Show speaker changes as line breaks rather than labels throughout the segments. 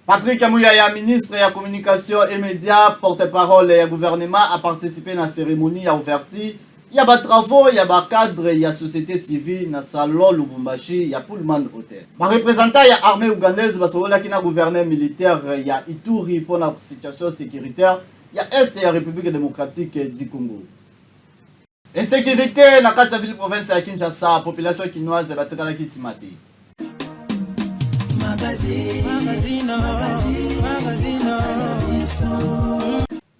Patrick Muyaya, ministre ya Communication et Media, porte-parole ya gouvernement, a participer na cérémonie ya ouverture ya ba travaux ya ba cadres ya société civile na salon Lubumbashi ya Pullman Hotel. Ba représentants ya armée ougandaise basololaki na gouverneur militaire ya Ituri mpona situation sécuritaire ya Est ya République démocratique du Congo. Insécurité na kati ya ville province ya Kinshasa, population kinoise batikalaki nsima te.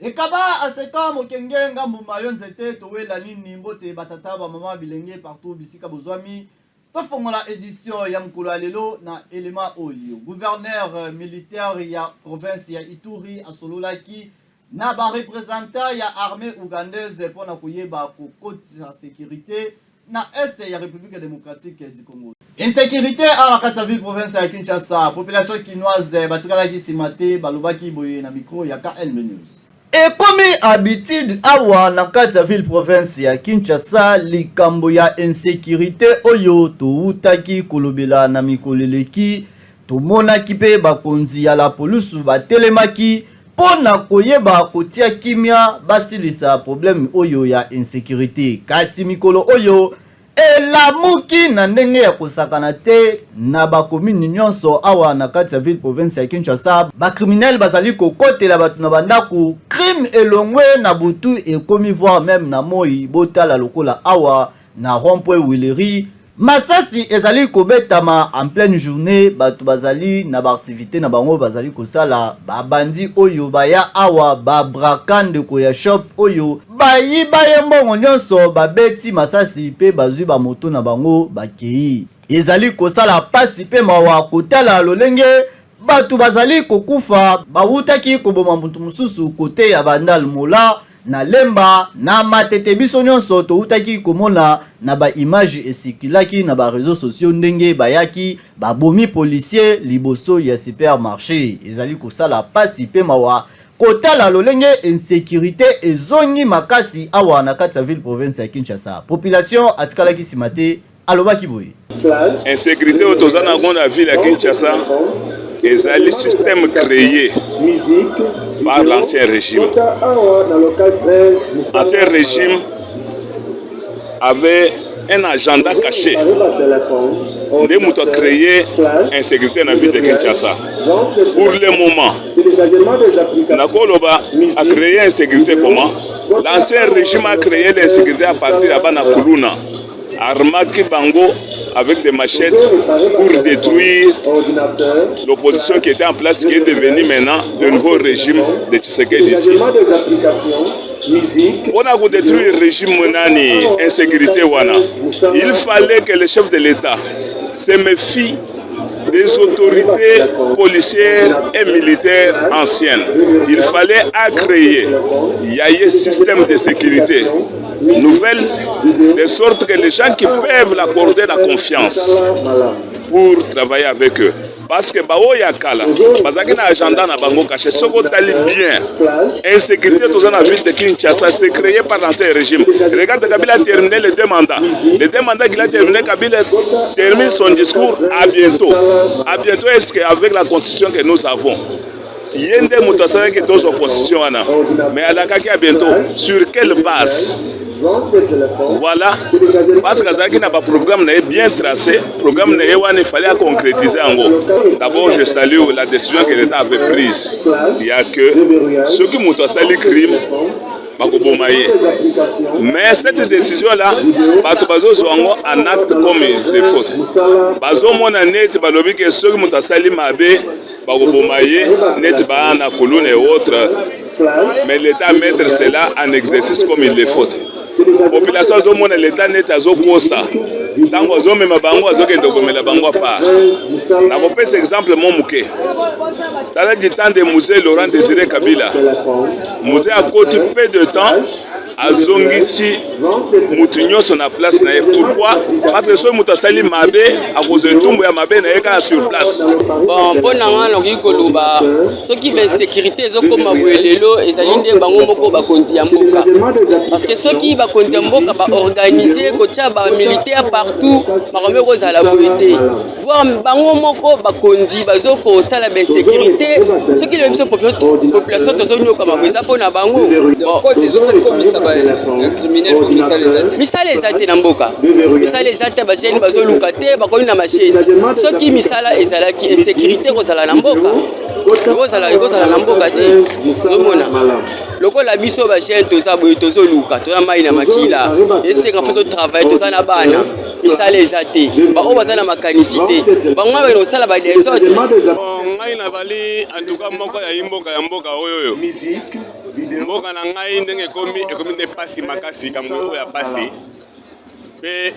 Ekaba aseka mokenge ngambo mayo nzete towela nini mbote batata ba mama bilenge partout bisika bozwami. Tofongola edition ya mokolo ya lelo na elema oyo. Gouverneur militaire ya province ya Ituri asololaki na ba representants ya armee ougandaise mpo na koyeba kokotisa securite na est ya Republique democratique du Congo. Insecurite awa na kati ya ville province ya Kinshasa, population kinoise batikalaki nsima te, balobaki boye na micro ya KLM News. Ekomi habitude awa na kati ya ville province ya Kinshasa likambo ya insecurite oyo towutaki kolobela na mikolo eleki. Tomonaki mpe bakonzi ya la polusu batelemaki mpo na koyeba kotia kimia basilisa problème oyo ya insecurite, kasi mikolo oyo elamuki na ndenge ya kosakana te na ba commune nyonso awa na kati ya ville province ya Kinshasa. Ba criminels bazali kokotela bato na bandako, crime elongwe na butu ekomi voir meme na moi. Botala lokola awa na rond-point Huilerie, masasi ezali kobetama en pleine journée, bato bazali na ba activité na bango bazali kosala. Babandi oyo baya awa babraka ndeko ya shop oyo, bayiba ye mbongo nyonso, babeti masasi mpe bazwi bamoto na bango bakei. Ezali kosala pasi mpe mawa kotala lolenge bato bazali kokufa. Bawutaki koboma moto mosusu kote ya Bandal Mola na Lemba na Matete. Biso nyonso towutaki komona na ba image esikilaki na ba réseaux sociaux ndenge bayaki babomi policier liboso ya supermarché. Ezali kosala pasi mpe mawa kotala lolenge insécurité ezongi makasi awa na kati ya ville province ya Kinshasa. Population atikalaki nsima te, alobaki boye.
Insécurité oyo toza nango na ville ya Kinshasa ezali système créé par l'ancien régime. Ancien régime avait un agenda caché nde moto a créé insécurité na ville de Kinshasa. Pour le moment, nakoloba a créé insécurité comment? L'ancien régime a créé l'insécurité à partir ya bana kuluna, armaki bango avec des machettes pour détruire l'opposition qui était en place, qui est devenue maintenant le nouveau régime de Tshisekedi ici. Mpona kodétruire régime nani insécurité wana, il fallait que le chef de l'État se méfie des autorités policières et militaires anciennes. Il fallait à créer, il y a un système de sécurité nouvelle, de sorte que les gens qui peuvent l'accorder la confiance pour travailler avec eux. Parce que baoyo ya kala bazalaki na agenda na bango caché. Soki otali bien, insécurité toza na ville de Kinshasa, c'est créé par l'ancien régime. Regarde, Kabila a terminé les deux mandats. Les deux mandats qu'il a terminé, Kabila termine son discours: "À bientôt, à bientôt." Est-ce qu'avec la constitution que nous avons, ye nde moto asalaki tozwa constitution wana, mais alakaki "à bientôt" sur quelle base? Voilà, parce que azalaki na baprogramme na ye bien tracé. Programme na ye wana, efallait aconcrétiser yango. D'abord, je salue la décision que l'État avait prise ya que soki moto asali crime, bakoboma ye. Mais cette décision là, bato bazozwa yango en acte comme de faute. Bazomona neti balobi ke soki moto asali mabe, bakoboma ye, neti baa na kuluna et autres. Mais l'État mettre cela en exercice comme il le faut, population azomona l'État neti azokosa ntango azomema bango, azokende komela bango apart. Nakopesa exemple mo moke. Tala du temps de Mzee Laurent Désiré Kabila. Mzee akoti peu de temps. Azongisi mutu nyonso na place na ye. Pourquoi? Parce que soki moto asali mabe, akozwa etumbu ya mabe na ye kaka sur place.
Bon, mpo na ngai, nakoki koloba, soki bainsécurité ezokóma boye lelo, ezali nde bango moko bakonzi ya mboka, parce que soki bakonzi ya mboka baorganiser kotia bamilitaire partout, makambo ekozala boye te. Voire bango moko bakonzi bazokosala bainsécurité. Soki lelo biso population tozonyokama boye, eza mpona bango. Misala eza te na mboka, misala eza te, bajeunes bazoluka te, bakomi na machete. Soki misala ezalaki, insécurité kozala na mboka ekozala na mboka te. Ozomona lokola biso bajeunes toza boye, tozoluka, toza mai na makila, esenga faut totravailler, toza na bana, misala eza te. Baoyo baza na makanisi te, bango wana bakende kosala badésordre.
Ngai nazali antuka moko ya mboka ya mboka oyo oyo mboka na ngai ndenge ekomi, ekomi nde pasi makasi. Likambo oyo ya pasi mpe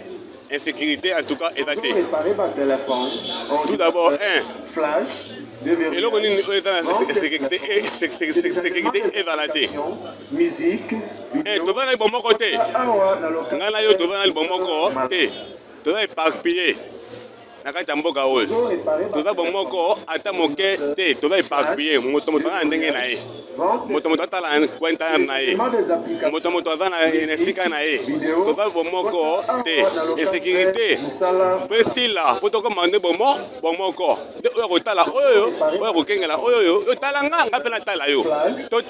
insécurité, en tout cas eza te. Tout d'abord, un eloko nini oyo eza na sécurité, sécurité ezala te. Toza na libomoko te. Ngai na yo toza na libomoko te, toza éparpillé na kati ya mboka oyo. Toza bomoko ata moke te, toza éparpillé. Moto moto aza na ndenge na ye, moto moto atala kwenta na ye, moto moto aza na esika na ye. Toza bomoko te. Insécurité mpo esila, mpo tokoma nde bomoko nde oyo akotala oyo, oyo akokengela oyo, oyo otala nga, nga mpe natala yo,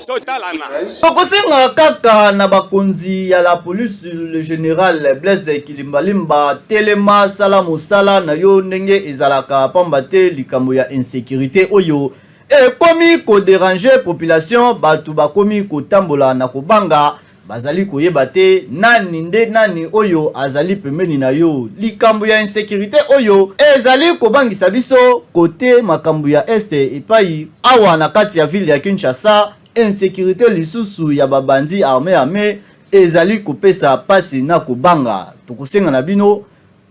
totalana.
Tokosenga kaka na bakonzi ya la police, le général Blaise Kilimbalimba, telema, sala mosala na yo ndenge ezalaka, pamba te likambo ya insécurité oyo ekomi kodéranger population. Bato bakomi kotambola na kobanga, bazali koyeba te nani nde nani oyo azali pembeni na yo. Likambo ya insécurité oyo ezali kobangisa biso kote makambo ya Est epai awa na kati ya ville ya Kinshasa, insécurité lisusu ya babandi armé ezali kopesa mpasi na kobanga. Tokosenga na bino,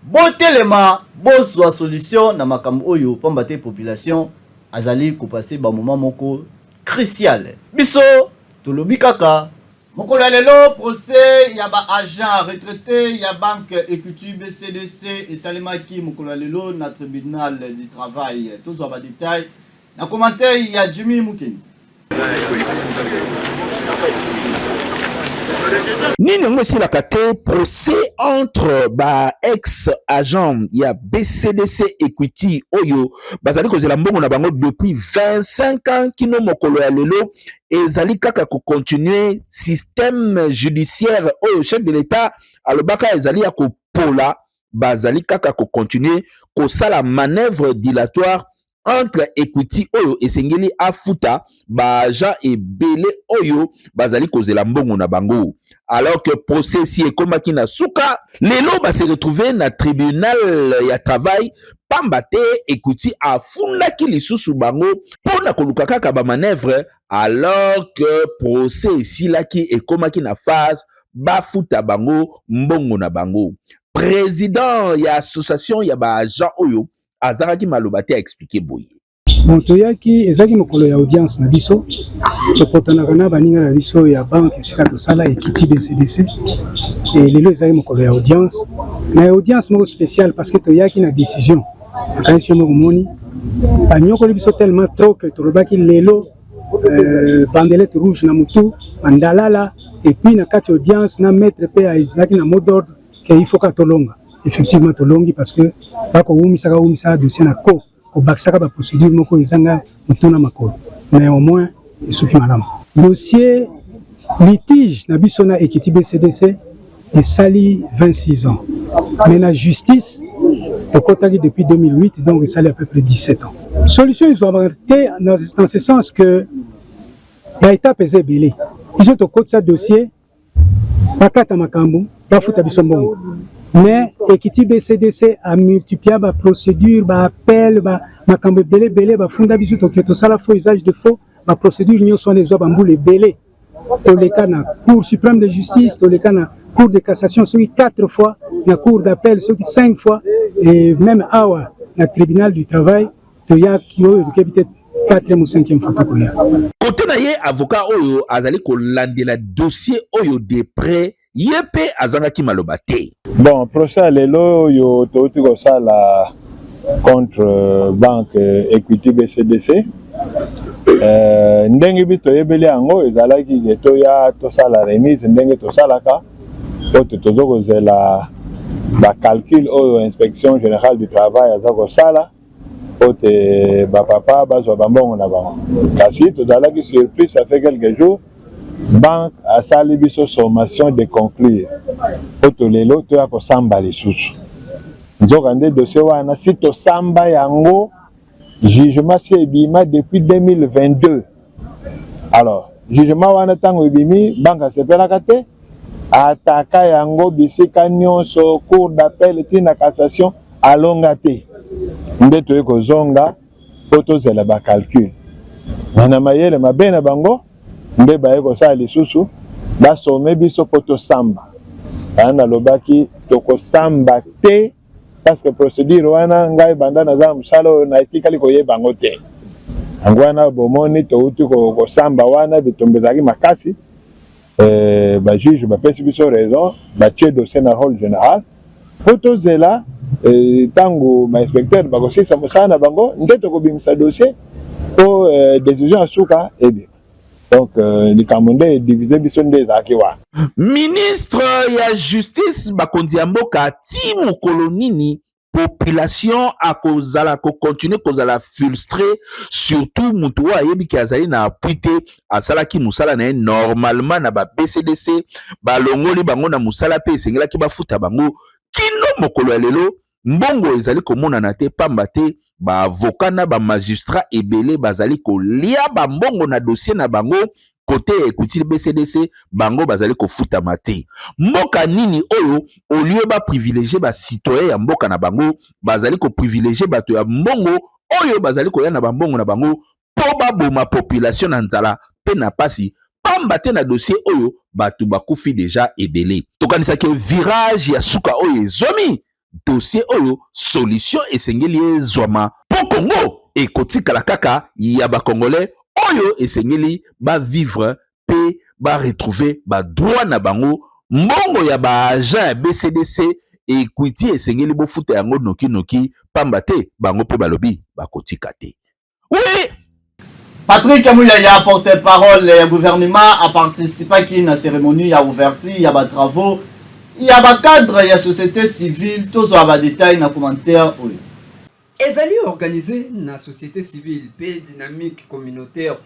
botelema, bozwa solution na makambo oyo, pamba te population azali kopasser bamoment moko crucial. Biso tolobi kaka mokolo ya lelo, procès ya baagent retraité ya banque Equity BCDC esalemaki mokolo ya lelo na tribunal du travail. Tozwa badétail na commentaire ya Jimmy Mukendi.
Nini yango esilaka te? Procès entre ba ex agent ya BCDC Equity oyo bazali kozela mbongo na bango depuis 25 ans, kino mokolo ya lelo ezali kaka kocontinuer. Système judiciaire oyo chef de l'État alobaka ezali ya kopola, bazali kaka kocontinuer kosala manœuvre dilatoire entre Equity oyo esengeli afuta baagent ebele oyo bazali kozela mbongo na bango. Alors que procès si ekomaki na suka, lelo base retrouver na tribunal ya travail, pamba te Equity afundaki lisusu bango mpo na koluka kaka bamanœuvre, alors que procès esilaki, ekomaki na phase bafuta bango mbongo na bango. Président ya association ya baagent oyo azangaki maloba te, aexpliquer boye.
Bon, toyaki, ezalaki mokolo ya audience na biso. Topotanaka na baninga na biso ya banque esika tosala, Equity BCDC. E lelo ezalaki mokolo ya audience, na audience moko spéciale, parce que toyaki na décision. Nakanisi yo moko moni, banyokoli biso tellement trop que tolobaki lelo bandelette rouge na motu, bandalala. Et puis na kati audience na maître mpe azalaki na mot d'ordre ke il faut ka tolonga. Effectivement tolongi, parce que bakowumisaka wumisaka dossier na ko kobakisaka baprocédure moko ezanga motu na makolo, mais au moins esuki malamu. Dossier litige na biso na Equity BCDC esali 26 ans, mais na justice tokɔtaki depuis 2008, donc esali à peu près 17 ans. Solution ezwamaka te dans ce sens que baétape eza ebele. Biso tokotisa dossier, bakata makambo, bafuta biso mbongo, mais Equity BCDC amultiplia baprocédure, baappel, makambo ebele ebele. Bafunda biso, toke tosala faux, usage de faux, baprocédure nyonso wana ezwa bambula ebele. Toleka na Cour suprême de justice, toleka na Cour de cassation soki quatre fois, na Cour d'appel soki cinq fois, et même awa na tribunal du travail toyaki oyo tokebi te. Quatrième ou cinquième fois tokoya.
Kote na ye, avocat oyo azali kolandela dossier oyo de près, ye mpe azangaki maloba te.
Bon, procès ya lelo oyo touti kosala contre banque Equity BCDC, ndenge biso toyebeli yango, ezalaki ke toya tosala remise ndenge tosalaka po te toza kozela bacalcul oyo Inspection générale du travail aza kosala po te bapapa bazwa bambongo na bango. Kasi tozalaki surpris, ça fait quelques jours banque asali biso sommation de conclure po to lelo toya kosamba lisusu. Nzoka nde dossier wana si tosamba yango, jugement si ebima depuis 2022. Alors jugement wana, ntango ebimi, banque asepelaka te, ataka yango bisika nyonso, cour d'appel ntina cassation, alonga te. Nde toye kozonga mpo tozela bacalcul me na mayele mabe na bango nde baye kosala lisusu, basommer biso mpo tosamba. Aya nalobaki tokosamba te, parce que procédure wana, ngai banda naza na mosala oyo, natikali koyeba yango te. Yango wana bomoni touti kosamba wana, bitumba ezalaki makasi. Bajuge bapesi biso raison, batie dossier na rôle général mpo tozela ntango bainspecteur bakosilisa mosala na bango, nde tokobimisa dossier mpo décision ya suka ebima. Donc likambo nde ediviser biso nde ezalaki wana.
Ministre ya Justice, bakonzi ya mboka, ti mokolo nini population akozala kocontinuer kozala frustré? Surtout motu oyo ayebi ke azali na appui te, asalaki mosala na ye normalement na ba BCDC, balongoli bango na mosala mpe esengelaki bafuta bango. Kino mokolo ya lelo mbongo ezali komonana te, pamba te baavocat na bamagistrat ebele bazali kolia bambongo na dossier na bango kote ya Equity BCDC, bango bazali kofutama te. Mboka nini oyo, au lieu baprivilégier bacitoyen ya mboka na bango, bazali koprivilégier bato ya mbongo oyo bazali koya na bambongo na bango mpo baboma population na nzala mpe na pasi? Pamba te na dossier oyo bato bakufi déjà ebele. Tokanisaki virage ya suka oyo ezwami, dossier oyo solution esengeli ezwama mpo Kongo ekotikala kaka ya bacongolais oyo esengeli bavivre mpe baretrouver badroit na bango. Mbongo ya baagent ya BCDC, Equity, esengeli bofuta yango nokinoki, pamba te bango mpe balobi bakotika te. Oui.
Patrick Muyaya, porte-parole ya gouvernement, aparticipaki na cérémonie ya ouverture ya batravaux ya bacadre ya société civile. Tozwa badetail na commentaire oyo.
Ezali organisé na société civile mpe dynamique communautaire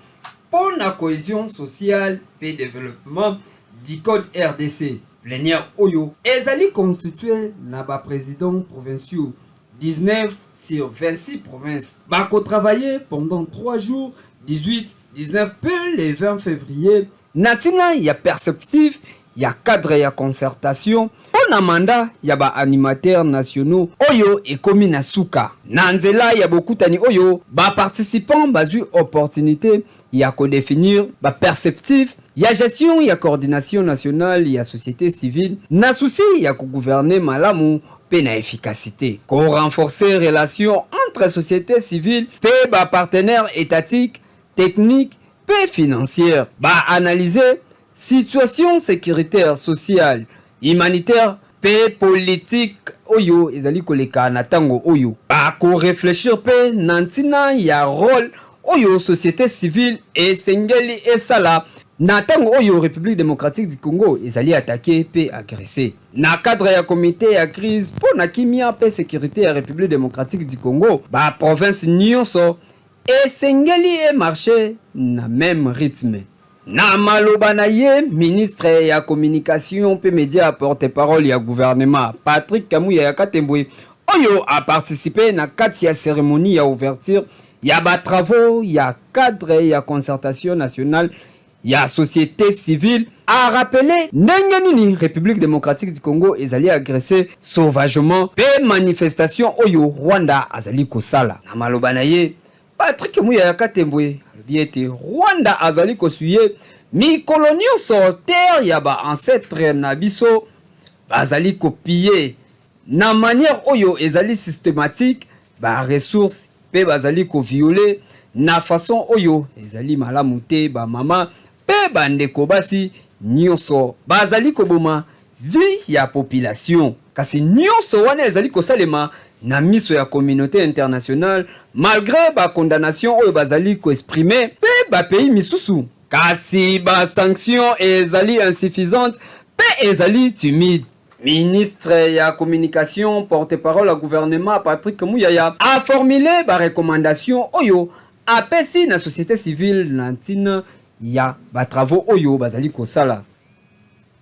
mpo na cohésion sociale mpe développement, DICODE RDC. Plénière oyo ezali constitué na baprésident provinciaux 19 sur 26 provinces. Bakotravailler pendant 3 jours, 18, 19 mpe le 20 février, na ntina ya perspective ya cadre ya concertation mpo na mandat ya baanimateur nationaux oyo ekomi na suka. Na nzela ya bokutani oyo, baparticipant bazwi opportunité ya kodéfinir baperspective ya gestion ya coordination nationale ya société civile, na souci ya kogouverner malamu mpe na efficacité, korenforcer relation entre société civile mpe bapartenaire étatique, technique mpe financière, baanalyser situation sécuritaire, sociale, humanitaire mpe politique oyo ezali koleka na ntango oyo. Bakorefléchir mpe na ntina ya rôle oyo société civile esengeli esala na ntango oyo République démocratique du Congo ezali attaqué mpe agressé. Na cadre ya comité ya crise mpo na kimia mpe sécurité ya République démocratique du Congo, baprovince nyonso esengeli emarcher na même rythme. Na maloba na ye, ministre ya Communication mpe Média, porte-parole ya gouvernement, Patrick Kamuya ya Katembwe, oyo aparticiper na kati ya cérémonie ya ouverture ya batravaux ya cadre ya concertation nationale ya société civile, a rappelé ndenge nini République démocratique du Congo ezali agressé sauvagement mpe manifestation oyo Rwanda azali kosala. Na maloba na ye, Patrick Muyaya ya Katembwe alobi ete Rwanda azali kosouiller mikolo nyonso terre ya baancêtre na biso, bazali kopiller na manière oyo ezali systématique baressource mpe bazali kovioler Na façon oyo ezali malamu te ba mama pe ba ndeko basi nionso bazali koboma vie ya population kasi nionso wana ezali kosalema na miso ya communaute internationale malgre ba condamnation oyo bazali ko exprimer pe ba pays misusu kasi ba sanctions ezali insuffisante pe ezali timide. Ministre ya Communication, porte-parole ya gouvernement Patrick Muyaya a formuler ba recommandations oyo apesi na societe civile na ntina ya ba travaux oyo bazali kosala.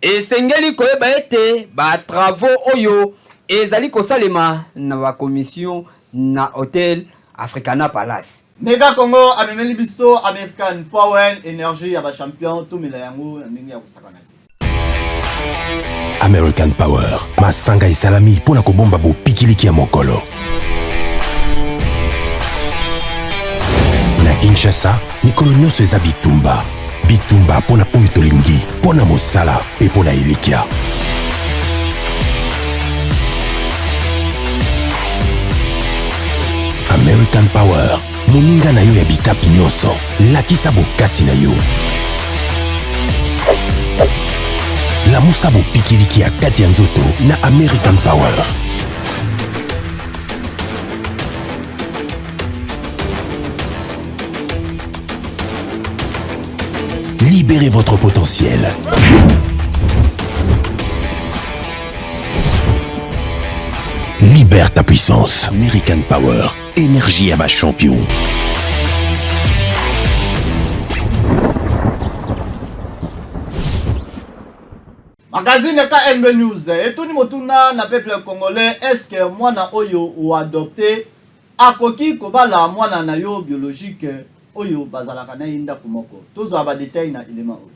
Esengeli koyeba ete ba travaux oyo ezali kosalema na ba commissions na hotel Africana Palace.
Mega Congo amemeli biso American Power Energy ya ba champion tomela yango na ndenge ya kosakana te.
American Power, masanga esalami mpo na kobomba bopikiliki ya mokolo. Na Kinshasa, mikolo nyonso eza bitumba. Bitumba mpo na oyo tolingi, mpo na mosala mpe mpo na elikya. American Power, moninga na yo ya bitape nyonso, lakisa bokasi na yo. Lamusa bopikiliki ya kati ya nzoto na American Power. Libérez votre potentiel. Libère ta puissance. American Power. Énergie à ma champion.
Magazine KNB News etuni motuna na peuple congolais est-ce que mwana oyo o adopte akoki kobala mwana na yo biologique oyo bazalaka na ye ndako moko? Tozwa ba details na element oyo.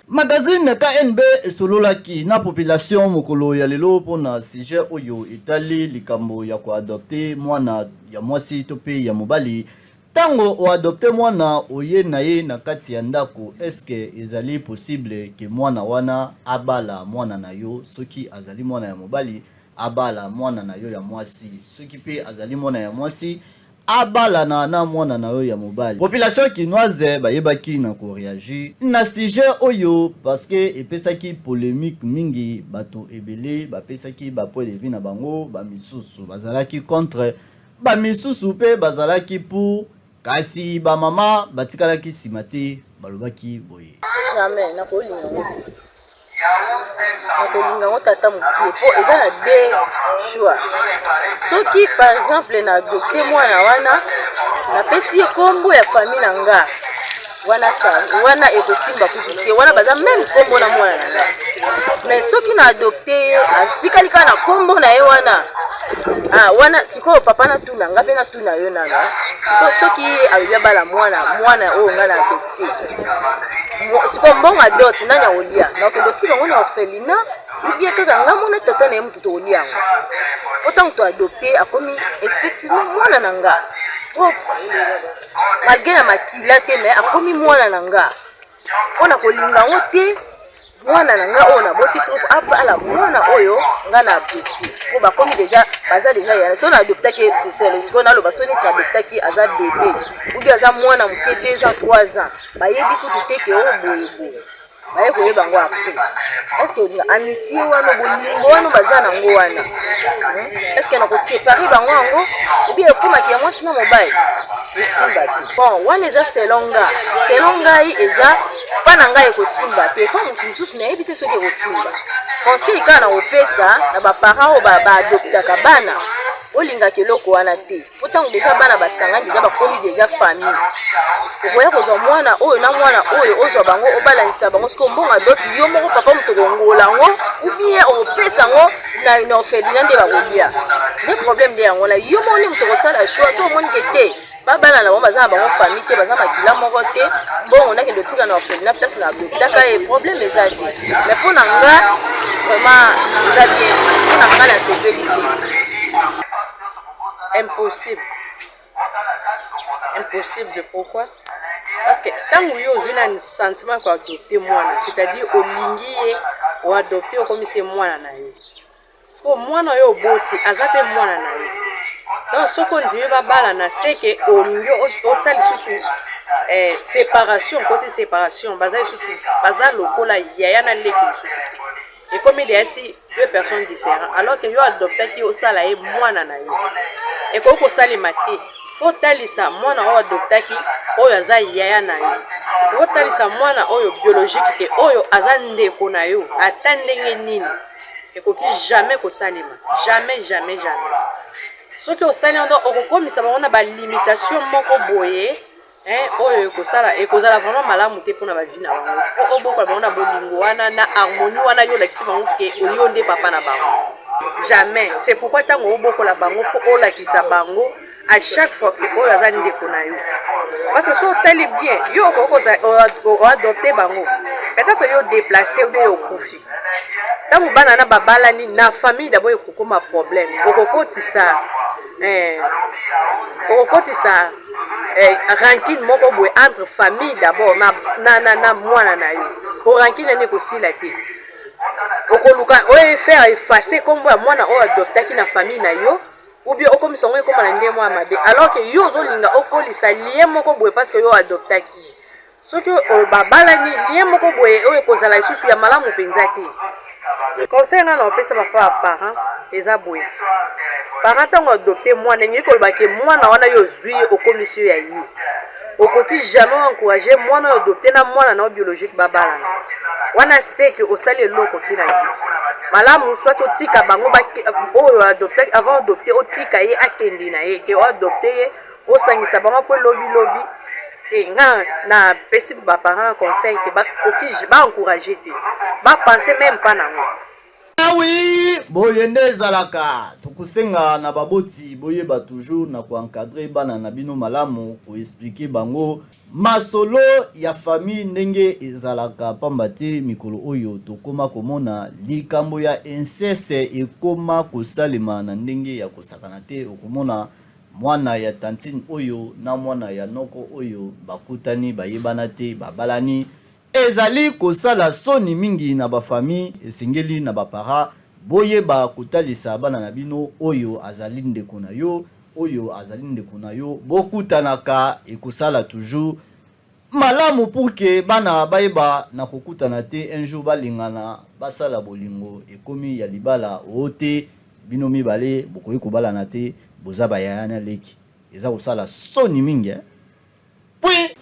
Magazine KNB esololaki na population mokolo ya lelo mpo na sujet oyo etali likambo ya ko adopter mwana ya mwasi to mpe ya mobali. Tango o adopter mwana oye na ye na kati ya ndako est ce que ezali possible que mwana wana abala mwana na yo soki azali mwana ya mobali abala mwana na yo ya mwasi soki mpe azali mwana ya mwasi Abalana na mwana na yo ya mobali. Population kinoise bayebaki na ko reagir na sujet oyo parce que epesaki polemique mingi, batu ebele bapesaki ba point de vue na bango, ba misusu bazalaki contre, ba misusu pe bazalaki pour, kasi ba mama batikalaki sima te, balobaki boye.
Jamais nakolinga ngo te. Nakolinga yango tata mokie po eza na deux choix soki par exemple na adopte mwana wana napesi ye kombo ya famille na nga wana sa wana ekosimba kutu te wana baza meme kombo na mwana na nga mais soki na adopte ye atikali kaka na kombo na ye wana ah, wana sikoyo papa natuna nga mpe natuna yo nano sikoyo soki ye alobi abala mwana mwana oyo nga na adopte sikoyo mbongo ya dot nani akolia nakokende otika yango na orphelinat ubie kaka nga mona tata na ye motu tokolia yango po ntango toadopte akomi effectivement mwana na nga po malgre na makila te mais akomi mwana na nga mpo na kolinga yango te mwana na nga oyo naboti trop abala mwana oyo nga na adopte po bakomi deja baza deja ya so na adoptaki sosele sikoyo naloba so neti na adoptaki aza bebe ubi aza mwana moke 2 ans 3 ans bayebi kutu te ke oyo boye boye baye koyeba yango après est ce que amitié wana bolingo wana baza nango wana est ce que na kosepare bango yango obi ekomaki ya mwasi na mobali esimba te bon wana eza selon nga selon ngai eza mpa na ngai ekosimba te mpa moto mosusu nayebi te soki ekosimba conseil kaka na kopesa na baparent oyo baadoptaka bana olingaka eloko wana te mpo ntango deja bana basangani deja bakomi deja famille okoya kozwa mwana oyo na mwana oyo ozwa bango obalanisa bango sikoyo mbongo ya doti yo moko papa moto okongola yango ubie okopesa yango na na orphelinat nde bakolia nde problème nde yango na yo moko nde moto okosala choix so omoni ke te babala na bango baza na bango famille te baza makila moko te mbongo nakende otika na orphelinat place na adoptaka ye problème eza te mais mpo na nga vraiment eza bien mpo na nga nasepeli te
Impossible. Impossible pourquoi? Parce que ntango yo ozwi nani sentiment ya koadopte mwana, c'est-à-dire olingi ye oadopte okomisi ye mwana na yo. Sikoyo mwana oyo oboti aza mpe mwana na yo. Donc soki ondimi babalana seke olingi otia lisusu eh, separation, okoti separation, baza lisusu baza lokola yaya na leki lisusu te. Ekomi deasi deux personnes différentes alors que yo adoptaki osala ye mwana na yo. Ekoki kosalema te. Faut otalisa mwana oyo adoptaki oyo aza yaya na yo. Otalisa mwana oyo biologique te oyo aza ndeko na yo ata ndenge nini. Ekoki jamais kosalema, jamais jamais jamais. Soki osali yango okokomisa bango na ba limitation moko boye hein, oyo ekosala ekozala vraiment malamu te mpona ba vie na bango. Faut obokola bango na bolingo wana na harmonie wana, yo olakisi bango ke oyo nde papa na bango. Jamais. C'est pourquoi ntango obokola bango faut olakisa bango à chaque fois que oyo aza ndeko na yo, parce que soki otali bien yo okoki oadopte bango, peut-être yo déplacer ou bien yo okufi. Ntango bana na babalani na famille d'abord ekokoma problème, okokotisa okokotisa rancune moko boye entre famille d'abord na, na, na, na mwana na yo, po rancune nani ekosila te. Okoluka oyo faire effacer kombo ya mwana oyo adoptaki na famille na yo, ou bien okomisa yango ekoma na ndenge moko ya mabe, alors que yo ozolinga okolisa lien moko boye parce que yo adoptaki ye. Soki babalani lien moko boye oyo ekozala lisusu ya malamu mpenza te. Conseil nga na opesa papa ya parent eza boye, parent ntango adopte mwana, elingi koloba ke mwana wana yo ozwi ye okomisi yo ya ye. Okoki jamais encourager mwana oyo adopte na mwana na yo biologique babalana. Wana seke osali eloko te na vie. Malamu soit otika bango oyo adopte avant adopte, otika ye akende na ye ke oadopte ye, osangisa bango po lobi lobi te. Nga na pesi ba parents conseil ke bakoki ba encourager te, ba penser même pas nango.
Oui, boye nde ezalaka. Tokosenga na baboti boyeba toujours na ko encadrer bana na bino malamu, ko expliquer bango masolo ya famille ndenge ezalaka, pamba te mikolo oyo tokoma komona likambo ya inceste ekoma kosalema na ndenge ya kosakana te. Okomona mwana ya tantine oyo na mwana ya noko oyo bakutani, bayebana te, babalani. Ezali kosala soni mingi na bafamille. Esengeli na baparents boyeba kotalisa bana na bino oyo azali ndeko na yo, oyo azali ndeko na yo, bokutanaka, ekosala toujours malamu pour que bana bayeba na kokutana te. Un jour balingana, basala bolingo ekomi ya libala oo te, bino mibale bokoki kobalana te, boza bayaya na leki. Eza kosala soni mingi, eh? Puis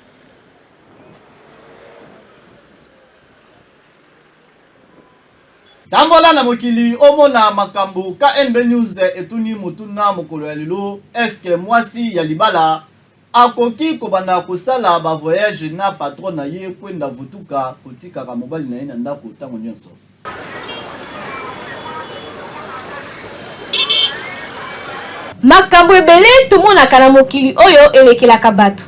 tambola na mokili omona makambo. KNB News etuni motuna mokolo ya lelo: eske mwasi ya libala akoki kobanda kosala bavoyage na patron na ye, kwenda vutuka, kotikaka mobali na ye na ndako ntango nyonso?
Makambo ebele tomonaka na mokili oyo elekelaka bato.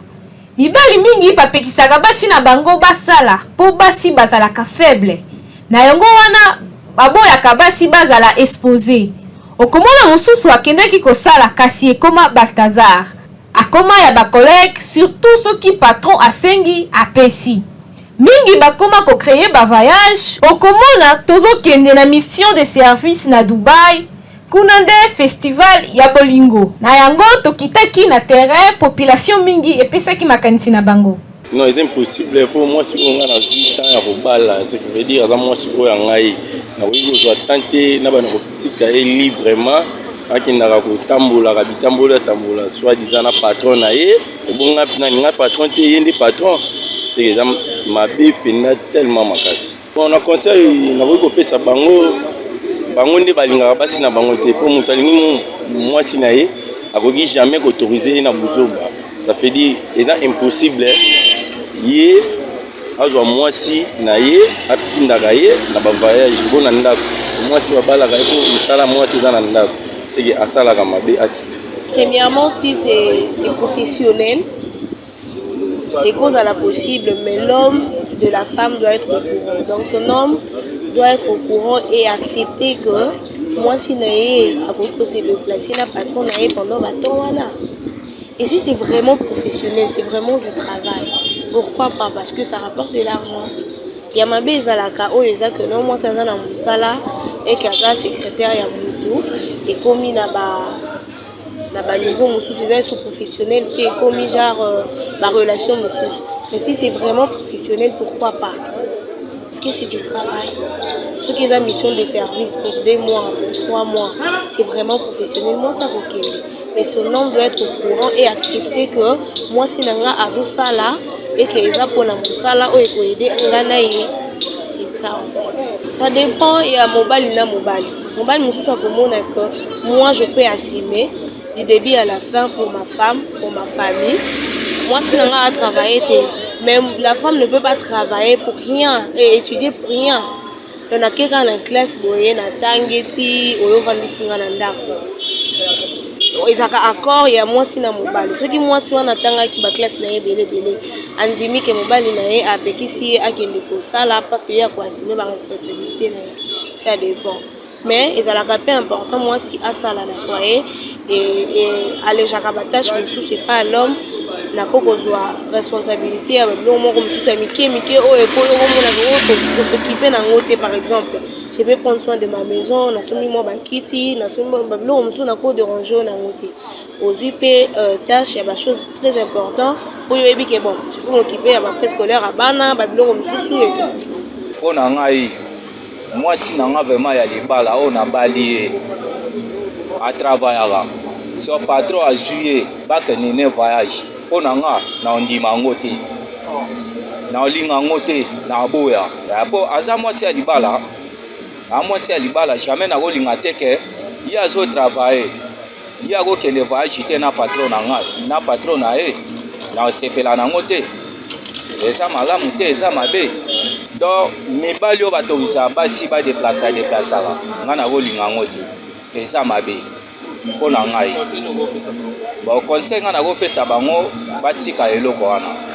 Mibali mingi bapekisaka basi na bango basala po basi bazalaka faible. Na yango wana baboyaka basi bazala expose. Okomona mosusu akendaki kosala kasi ekoma Balthazar. Akoma ya ba collègues surtout soki patron asengi apesi. Mingi bakoma ko creer ba voyage, okomona tozokende na mission de service na Dubaï, kuna nde festival ya bolingo. Na yango tokitaki na terrain, population mingi epesaki makanisi na bango.
Non, eza impossible mpo mwasi oyo ngai nazwi temps ya kobala, ce qui veut dire aza mwasi oyo ya ngai. Nakoki kozwa temps te na bana kotika ye librement akendaka kotambolaka bitambola atambola soit disant na patron na ye. Ebonga nani ngai patron te, ye nde patron. Seke eza mabe mpenza tellement makasi. Bon, na conseil nakoki kopesa bango, bango nde balingaka basi na bango te, mpo moto alingi mwasi na ye akoki jamais koautoriser ye na buzoba. Ça fait dire eza impossible ye azwa mwasi na ye atindaka ye na bavoyage mpo na ndako. Mwasi babalaka ye mpo mosala, mwasi eza na ndako, seke asalaka mabe, atika.
Premièrement, si c'est professionnel, et cause à la possible, mais l'homme de la femme doit être au courant. Donc son homme doit être au courant et accepter que mwasi na ye akoki kose déplacer na patron na ye pendant batemps wana. Et si c'est vraiment professionnel, c'est vraiment du travail, pourquoi pas? Parce que ça rapporte de l'argent. Ya mabe ezalaka oyo eza que no mwasi aza na mosala. et que aza secrétaire ya mutu ekomi na ba na ba niveau mosusu eza lisusu professionnel te ekomi genre euh, ba relation mosusu mais si c'est vraiment professionnel pourquoi pas parce que c'est du travail soki eza mission de service pour deux mois pour trois mois c'est vraiment professionnel mwasi akokende mais son homme doit être au courant et accepter que mwasi na nga azosala et que eza mpona mosala oyo ekoyede nga na ye c'est ça en fait ça dépend ya mobali na mobali mobali mosusu akomona que moi je peux assumer du début à la fin pour ma femme pour ma famille mwasi na nga atravaille te mais la femme ne peut pas travailler pour rien et étudier pour rien Donc nake kaka na classe boye natangi ti oyo ovandisi nga na ndako. Ezalaka accord ya mwasi na mobali. Soki mwasi wana atangaki ba classe na ye ebele ebele, andimi ke mobali na ye apekisi ye akende kosala parce que ye ako assumer ba responsabilites na ye. Ça depend. Mais ezalaka pe important mwasi asala na foyer et, et alejaka ba tâches mosusu epai ya l'homme nako kozwa responsabilité ya biloko moko mosusu ya mike mike oyo okomona kosokipe na yango te par exemple je vais prendre soin de ma maison nasombi mwa bakiti nasombi babiloko mosusu nako dérange oyo na yango te ozwi mpe euh, tâche ya bachose très important oyo oyebi ke bon je peux m'occuper ya bafrais scolaire ya bana babiloko mosusu et tout ça
mpo na ngai Mwasi na nga vraiment ya libala oyo nabali ye a travaillaka so patron azui ye bakende ne voyage mpo na nga na ondima yango te na olinga yango te na aboya mpo aza mwasi ya libala a mwasi ya libala jamais nakolinga te ke ye azo travailler Ye akokende voyage te na patron na nga na patron na ye na sepela nango te eza malamu te eza mabe donc mibali oyo batorisaka basi badeplasa deplasaka nga nakolinga yango te eza mabe mpo na ngai bon conseil ngai nakopesa bango batika eloko wana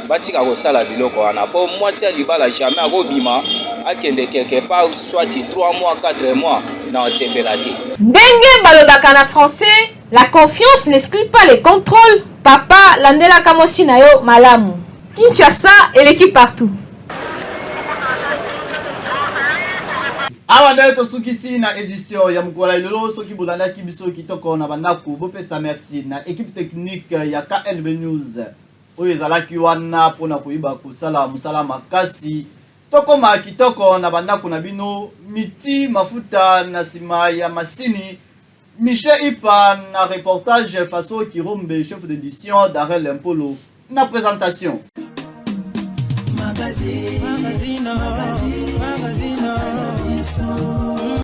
batika kosala biloko wana mpo mwasi ya libala jamais akobima akende quelque part soit 3 mois 4 mois na osepela te.
Ndenge balobaka na français, la confiance n'exclut pas le controle, papa landelaka mwasi na yo malamu. Kinshasa eleki partout.
Awa nde tosukisi na edition ya mokolo ya lelo. Soki bolandaki biso kitoko na bandako, bopesa merci na equipe technique ya KNB News oyo ezalaki wana mpona koyeba kosala mosala makasi. Tokoma kitoko na ba ndako na bino miti mafuta na sima ya masini Miche Ipa na reportage Faso Kirombe chef d'edition Darel Mpolo na presentation.
Magazine, magazine, magazine, magazine,